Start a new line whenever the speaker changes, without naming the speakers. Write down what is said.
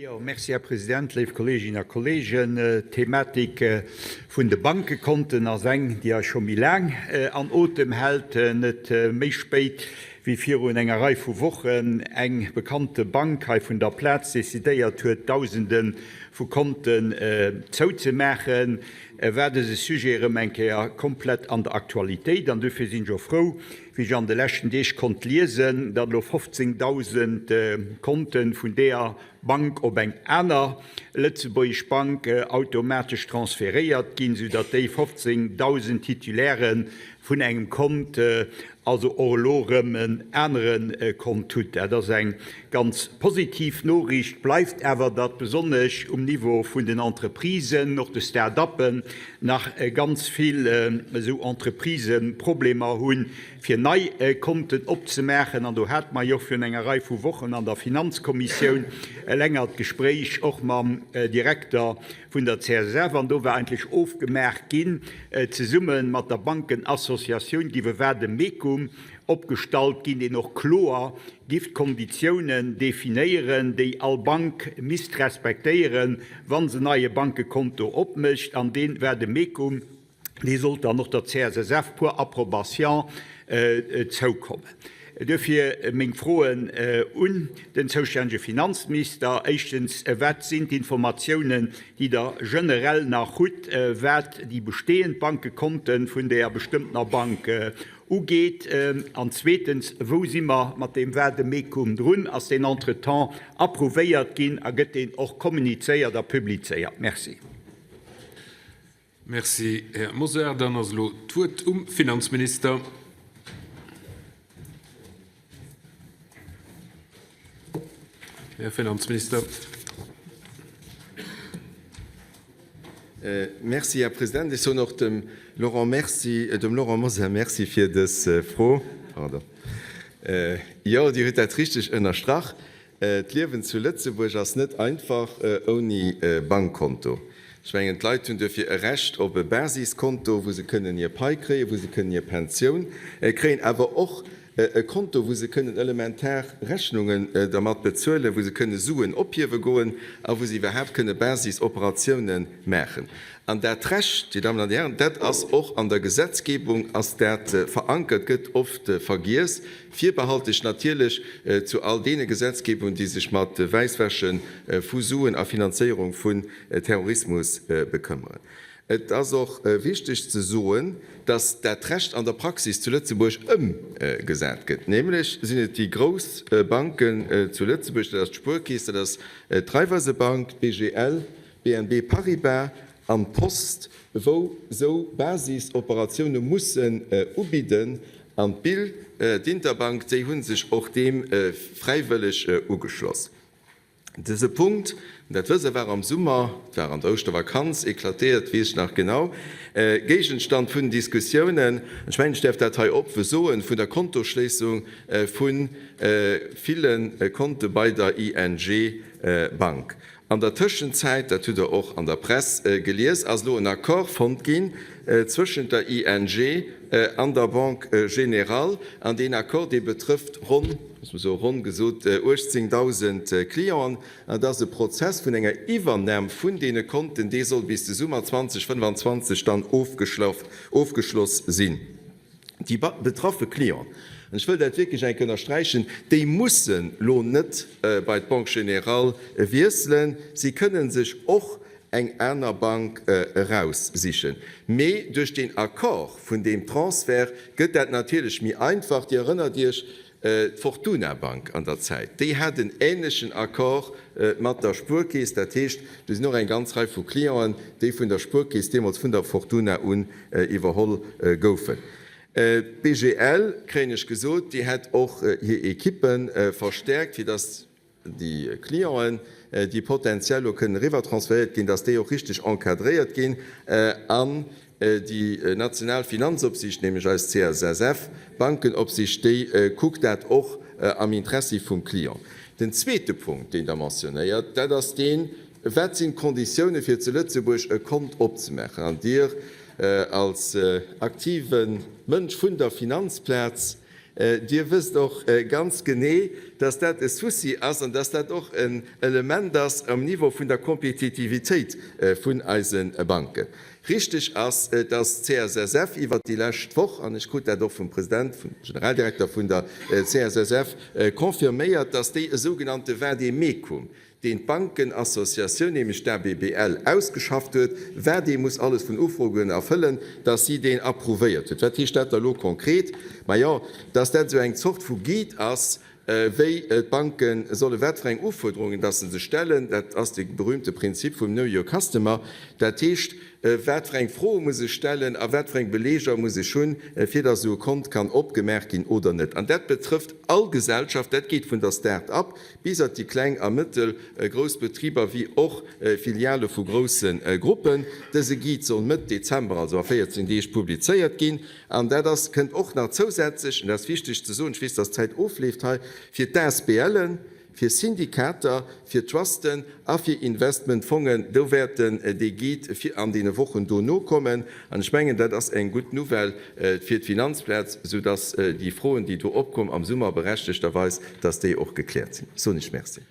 Jo, merci, Här President, léif Kolleeginnen a Kolleegen. D'Thematik vun de Bankekonten ass eng, déi eis scho méi laang an Otem hält. Net méi spéit wéi virun enger Rei vu Wochen eng bekannte Bank hei vun der Plaz decidéiert huet, Dausende vu Konten zouzemaachen, war dëse Sujet erëm eng Kéier komplett an der Aktualitéit. An dofir sinn ech och frou, wéi ech an de leschten Deeg konnt liesen, datt elo 15.000 Konte vun deeër Bank op eng aner lëtzebuergesch Bank automatesch transferéiert ginn, soudatt déi 15.000 Titulaire vun engem Kont also och elo erëm en anere Kont hutt. Dat ass eng ganz positiv Noriicht. Bleift awer, datt besonnesch um Niveau vun den Entreprisen, och de Start-uppen, nach ganz vill esou Entreprisë Problemer hunn, fir nei Konten opzemaachen. An do hate mer jo och virun enger Rei vu Wochen an der Finanzkommissioun e längert Gespréich och mam Direkter vun der CSSF. An do war eigentlech ofgemaach ginn, zesumme mat der Bankenassociatioun giff e Vademecum opgestallt ginn, deen och kloer giff d'Konditiounen definéieren, déi all Bank misst respektéieren, wa se en neie Bankekonto opmécht. An dee Vademecum, dee sollt dann och der CSSF pour approbation zoukommen. Duerfir meng Froen un den zoustännege Finanzminister. Éischtens, Wat sinn d'Informatiounen, déi Der generell nach hutt, wat déi bestehend Bankekonte vun där bestëmmtener Bank ugeet? An zweetens, Wou si mer mat deem Vademecum drun? Ass deen entretemps approuvéiert ginn a gëtt deen och kommunizéiert a publizéiert? Merci.
Merci, Här Mosar. Dann ass elo d'Wuert um Finanzminister. Här Finanzminister.
Merci, Här President. Ech soen och dem Laurent Merci, dem Laurent Mosar Merci fir dës Fro. Pardon. Jo, Dir hutt dat richteg ënnerstrach. D'Liewen zu Lëtzebuerg ass net einfach ouni Bankkonto. Ech mengen, d'Leit hunn duerfir e Recht op e Basiskonto, wou se kënnen hir Pai kréien, wou se kënnen hir Pensioun kréien, awer och e Konto, wou se kënnen elementar Rechnungen dermat bezuelen, wou se kënne Suen ophiewe goen a wou se iwwerhaapt kënne Basisoperatioune maachen. An dat Recht, Dir Dammen an Dir Hären, dat ass och an der Gesetzgebung ass dat verankert, gëtt oft vergiess. Virbehaltlech natierlech zu all deene Gesetzgebungen, déi sech mat Wäisswäsche vu Suen a Finanzéierung vun Terrorismus bekëmmeren. Et ass och wichteg ze soen, dass dat Recht an der Praxis zu Lëtzebuerg ëmgesat gëtt. Nämlech sinn et déi grouss Banken zu Lëtzebuerg, dat ass d'Spuerkeess, dat ass d'Raiffeisebank, d'BGL, BNB Paribas an d'Post, wou sou Basisoperatioune mussen ubidden. An d'BIL, d'Interbank, déi hu sech och deem fräiwëlleg ugeschloss. Dëse Punkt, dat wësst Der, war am Summer, et war an der Ouschtervakanz, eklatéiert, weess ech nach genau, Géigenstand vun Diskussiounen, ech mengen, ech däerf dat hei oppe soen, vun der Kontoschléissung vu ville Konte bei der ING Bank. An der Tëschenzäit, dat hutt Der och an der Press gelies, ass elo en Accord fonnt ginn zwëschent der ING an der Banque Générale. An deen Accord, dee betrëfft ronn, loosse mer soen, ronn gesot 18.000 Clienten. An et ass e Prozess vun enger Iwwernam vun deene Konten, dee soll bis de Summer 2025 dann ofgeschloss sinn. Déi betraffe Clienten, an ech wëll dat wierklech eng Kéier ënnersträichen, déi mussen lo net bei d'Banque Générale wiesselen. Si kënnen sech och eng aner Bank eraussichen. Mee duerch deen Accord vun deem Transfert gëtt dat natierlech méi einfach. Dir erënnert Iech, d'Fortuna Bank an der Zäit, déi hat en änlechen Accord mat der Spuerkeess. Dat heescht, do sinn och eng ganz Rei vu Clienten, déi vun der Spuerkeess deemools vun der Fortuna un iwwerholl goufen. D'BGL, kréien ech gesot, déi hätt och hir Ekippe verstäerkt, fir datt déi Clienten, déi potenziell elo kënnen eriwwertransféiert ginn, datt déi och richteg encadréiert ginn. An déi national Finanzopsiicht, nämlech eis CSSF, Bankenopsicht, déi kuckt dat och am Interessi vum Client. Den zweete Punkt, deen Der mentionnéiert, dat ass deen, Wat sinn d'Konditioune fir zu Lëtzebuerg e Kont opzemaachen? An Dir als aktive Mënsch vun der Finanzplaz, Dir wësst och ganz genee, dass dat e Souci ass an dass dat och en Element ass um Niveau vun der Kompetitivitéit vun eise Banken. Richteg ass, dass d'CSSF iwwert déi lescht Woch, an ech krut dat och vum President, vum Generaldirekter vun der CSSF confirméiert, dass déi e sougenannte Vademecum, deen d'Bankenassociatioun, nämlech d'ABBL, ausgeschafft huet, wat ee muss alles vun Ufroen erfëllen, dass si deen approuvéiert huet. Wat heescht dat da elo konkret? Majo, dass dat esou eng Zort vu Guide ass, wéi d'Banke solle wat fir eng Ufuerderungen dass se sech stellen. Dat ass de berühmte Prinzip vum Know your customer. Dat heescht, wat fir eng Froe muss ech stellen a wat fir eng Beleger muss ech hunn, fir dass esou e Kont kann opgemaach ginn oder net. An dat betrëfft all Gesellschaft, dat geet vun der Start-up bis at déi kleng a mëttel grouss Betriber wéi och Filiale vu grousse Gruppen. Dëse Guide soll Mëtt Dezember, also a 14 Deeg, publizéiert ginn. An dat ass, kënnt och nach zousätzlech, an dat ass wichteg ze soen, ech weess, dass d'Zäit ofleeft hei, fir d'ASBLen, fir Syndikater, fir Trusten a fir Investmentfongen, do wäerten déi Guidë fir an deene Wochen dono kommen. An ech mengen, dat ass eng gutt Nouvelle fir d'Finanzplaz, soudass déi Froen, déi do opkomm am Summer berechtegterweis, dass déi och gekläert sinn. Soen ech Merci.